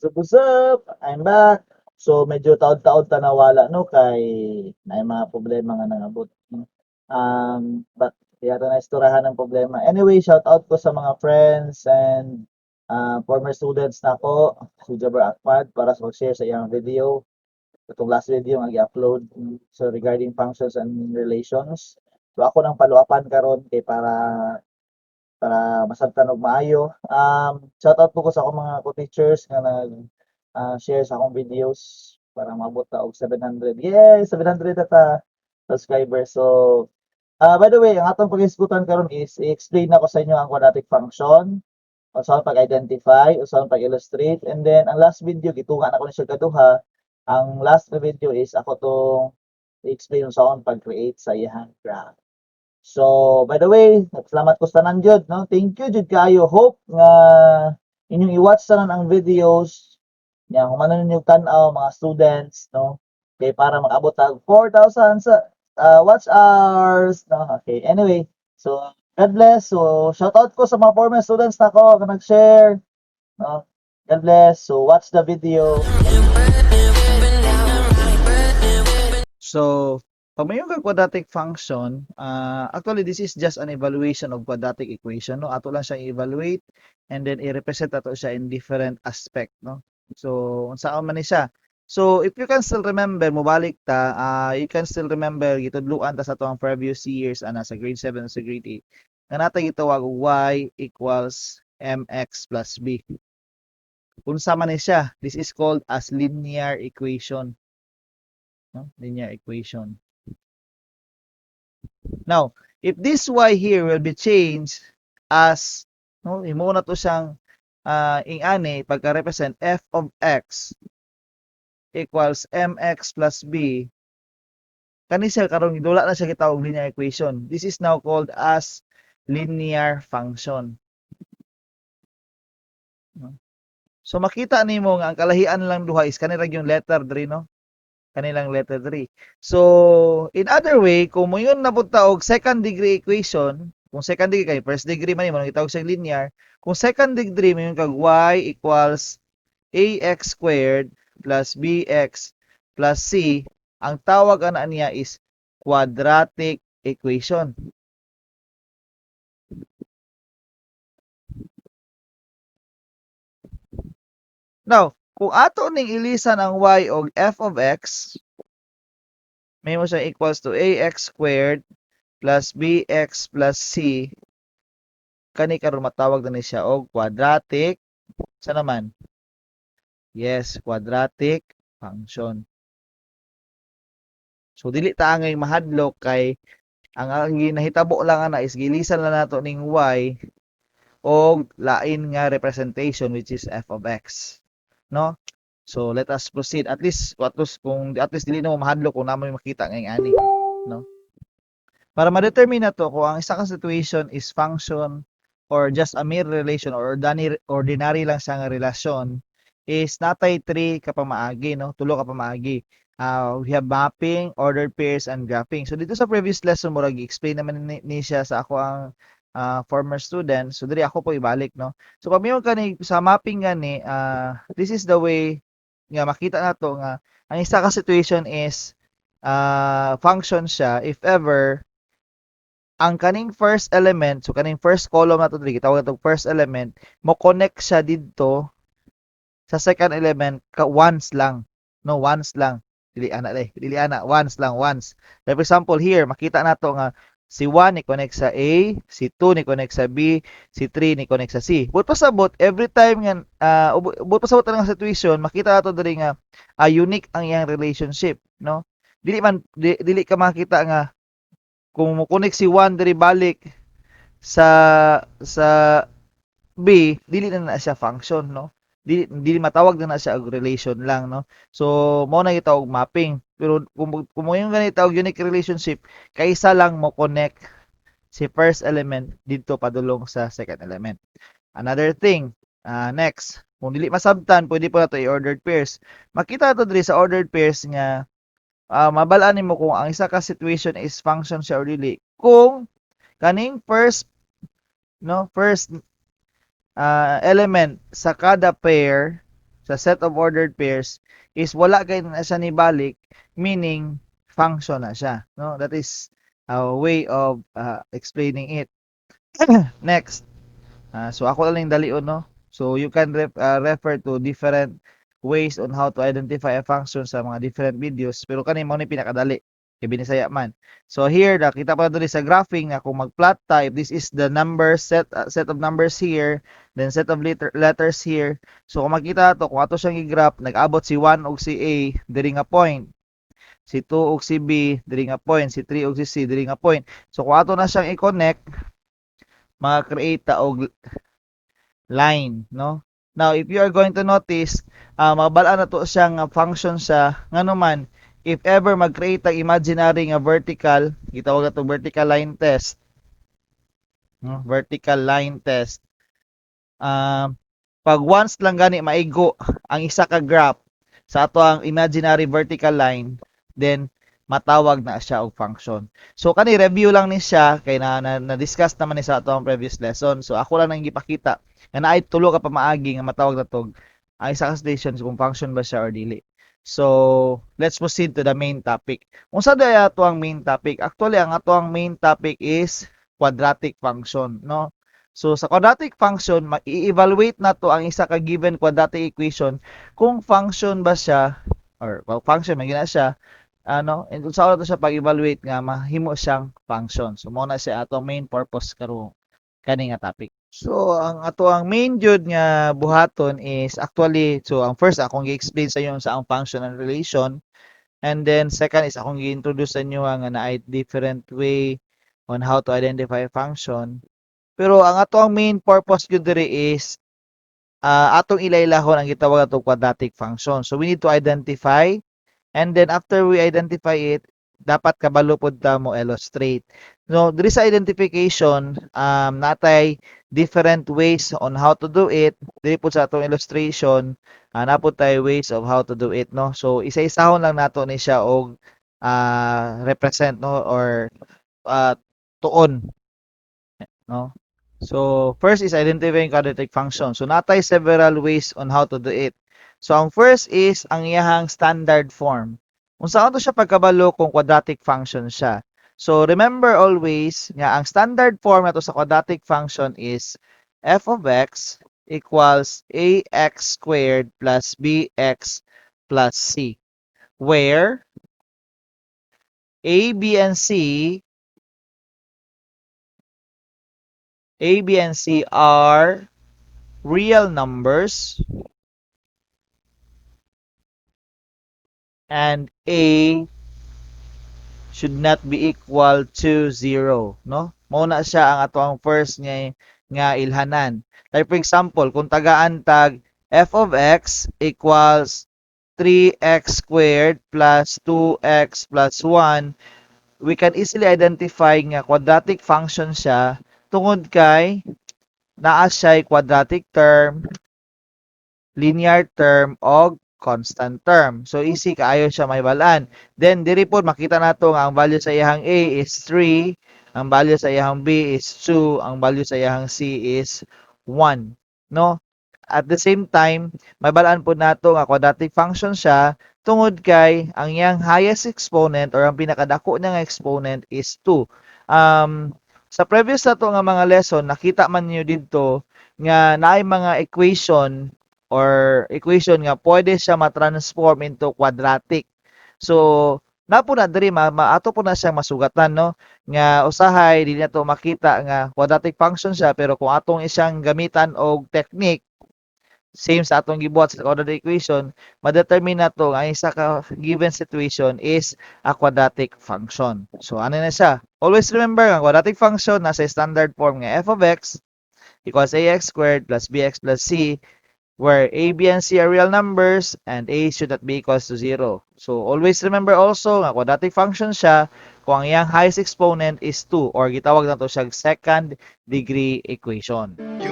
What's up, what's up? I'm back. So medyo taod-taod ta nawala, no, kay naay mga problema nga nangabot, no? But kaya ta naisturahan ang problema. Anyway, shout out ko sa mga friends and former students nako, si Jabar Ahmad, para sa pag-share sa iyang video. Itong last video nga gi-upload, so regarding functions and relations. So ako nang paluapan karon kay para masabtan og maayo. Shout out po ko sa akong mga co-teachers nga nag share sa akong videos para maabot ta og 700. Yes, 700 na ta subscribers. So, by the way, ang atong pag-isgutan karon is i-explain nako sa inyo ang quadratic function, unsaon pag-identify, unsaon pag-illustrate, and then ang last video gitunga nako ni siya kaduha. Ang last na video is ako tong i-explain unsaon pag-create sa iyang graph. So, by the way, salamat ko sa tanan jud, no? Thank you jud kaayo. Hope nga inyong i-watch tanan ang videos nya humanon ninyo tan-aw, mga students, no? Kay para makaabot tag 4,000 sa watch hours, no? Okay, anyway, so God bless. So, shout out ko sa mga former students nako nga nag-share, no? God bless. So, watch the video. So, pag may kag quadratic function, actually this is just an evaluation of quadratic equation, no? Ato lang siyang i-evaluate and then i-represent ato siya in different aspect, no? So, unsaon man ni siya? So, if you can still remember, mobalik ta, you can still remember gitudluan ta sa atoang previous years ana sa grade 7 sa grade 8. Nga natay gitawag og y equals mx plus b. Unsa man ni siya? This is called as linear equation. No? Linear equation. Now, if this y here will be changed as, no, imo na to siyang ingani pagka-represent f of x equals mx plus b, kani siya karon wala na siya gitawag linear equation. This is now called as linear function. No? So makita nimo nga ang kalahian lang duha is kani ra yung letter diri, no? Kanilang letter 3. So, in other way, kung moingon na pud ta og second degree equation, kung second degree kay first degree man imo gitawag siyang linear, kung second degree moingon kag y equals ax squared plus bx plus c, ang tawag ana niya is quadratic equation. Now, kung ato ning ilisan ang y og f of x, may mo siya equals to ax squared plus bx plus c, kani karon matawag na ni siya og quadratic sa naman? Yes, quadratic function. So dili ta angay mahadlok kay ang ginahitabo lang ana is gilisan lang nato ning y og lain nga representation, which is f of x. No? So let us proceed. At least dili na mo mahadlok kung namoy makita ngayong ani, no? Para ma-determine nato kung ang isa ka situation is function or just a mere relation or ordinary, ordinary lang siya nga relasyon is natay 3 ka pamaagi, no? Tulo ka pamaagi. We have mapping, ordered pairs, and graphing. So dito sa previous lesson, murag explain naman ni siya sa ako ang former student. So diri ako po ibalik, no? So pag mayroon kani sa mapping gani, this is the way nga makita nato nga ang isa ka situation is function siya if ever ang kaning first element, so kaning first column nato diri, gitawag nato first element, mo connect siya didto sa second element ka once lang. No, once lang. Dili ana dai, dili ana, once lang, once. Like for example here, makita nato nga si 1 ni connect sa A, si 2 ni connect sa B, si 3 ni connect sa C. But pasabot every time nga but pasabot ang situation, makita nato diri nga unique ang iyang relationship, no? Dili man di, dili ka makita nga kung mo connect si 1 diri balik sa B, dili na na siya function, no? Dili dili matawag na na siya og relation lang, no? So mao na gitawag mapping. Pero kung mo yung ganito og unique relationship, kaysa lang mo connect si first element didto padulong sa second element. Another thing, next, kung dili masabtan, pwede po nato i-ordered pairs. Makita nato diri sa ordered pairs nga mabalaan nimo kung ang isa ka situation is function siya or dili. Kung kaning first, no, first element sa kada pair sa set of ordered pairs is wala kay na siya nibalik, meaning function na siya, no? That is a way of explaining it. Next, so ako lang dalion, no? So you can refer to different ways on how to identify a function sa mga different videos, pero kani mao ni pinakadali kay binisaya man. So here nakita pa diri sa graphing nga kung mag-plot ta, if this is the number set, set of numbers here, then set of letters here. So kung makita to, kung ato siyang i-graph, nag-abot si 1 ug si A diri nga point, si 2 ug si B diri nga point, si 3 ug si C diri nga point. So kung ato na siyang i-connect, maka-create ta og line, no? Now, if you are going to notice, mabal-an na to siya nga function sa ngano man, if ever mag-create ang imaginary nga vertical, gitawag nato vertical line test, no? Vertical line test. Pag once lang gani maigo ang isa ka graph sa ato ang imaginary vertical line, then matawag na siya og function. So kani review lang ni siya kay na discuss naman ni sa ato ang previous lesson. So ako lang nang gipakita nga naay tulo ka pamaagi nga matawag na tog ang isa ka situation kung function ba siya or dili. So, let's proceed to the main topic. Unsa diay ato ang main topic? Actually, ang ato ang main topic is quadratic function, no? So, sa quadratic function, ma-evaluate nato ang isa ka given quadratic equation kung function ba siya or, well, function man gina siya, ano, and kung sa to siya pag-evaluate nga mahimo siyang function. So, mao na siya ato main purpose karon kani nga topic. So, ang ato ang main jud nga buhaton is actually, so ang first akong gi-explain sa inyo sa ang function and relation, and then second is akong gi-introduce sa inyo nga naay different way on how to identify a function. Pero ang ato ang main purpose gyud diri is atong ilaylahon ang gitawag ato quadratic function. So we need to identify, and then after we identify it, dapat kabalo pud ta mo illustrate. No, diri sa identification, natay different ways on how to do it. Diri pud sa atong illustration, naa pud tay ways of how to do it, no? So isa-isahon lang nato ni siya og represent, no, or tuon, no? So first is identifying quadratic function. So natay several ways on how to do it. So ang first is ang iyahang standard form. Unsa to siya pagkabalo kung quadratic function siya? So remember always nga ang standard form nato sa quadratic function is f of x equals ax squared plus bx plus c, where a, b, and c are real numbers and a should not be equal to 0, no? Mao na siya ang ato ang first nga ilhanan. Like for example, kung tagaan tag f of x equals 3x squared plus 2x plus 1, we can easily identify nga quadratic function siya tungod kay naa siya quadratic term, linear term, og constant term. So easy kaayo siya mahibal-an. Then diri pod makita nato nga ang value sa iyang a is 3, ang value sa iyang b is 2, ang value sa iyang c is 1, no? At the same time, mahibal-an pod nato nga quadratic function siya tungod kay ang iyang highest exponent or ang pinakadako niya nga exponent is 2. Sa previous nato nga mga lesson, nakita man niyo didto nga naay mga equation or equation nga pwede siya ma-transform into quadratic. So, na po na diri ato po na siyang masugatan, no, nga usahay dili nato makita nga quadratic function siya, pero kung atong isang gamitan og technique same sa atong gibuhat sa quadratic equation, ma-determine nato ang isa ka given situation is a quadratic function. So ano na siya? Always remember ang quadratic function nasa standard form nga f of x equals ax squared plus bx plus c, where a, b, and c are real numbers and a should not be equals to 0. So always remember also nga quadratic function siya kung ang iyang highest exponent is 2 or gitawag nato siya second degree equation. You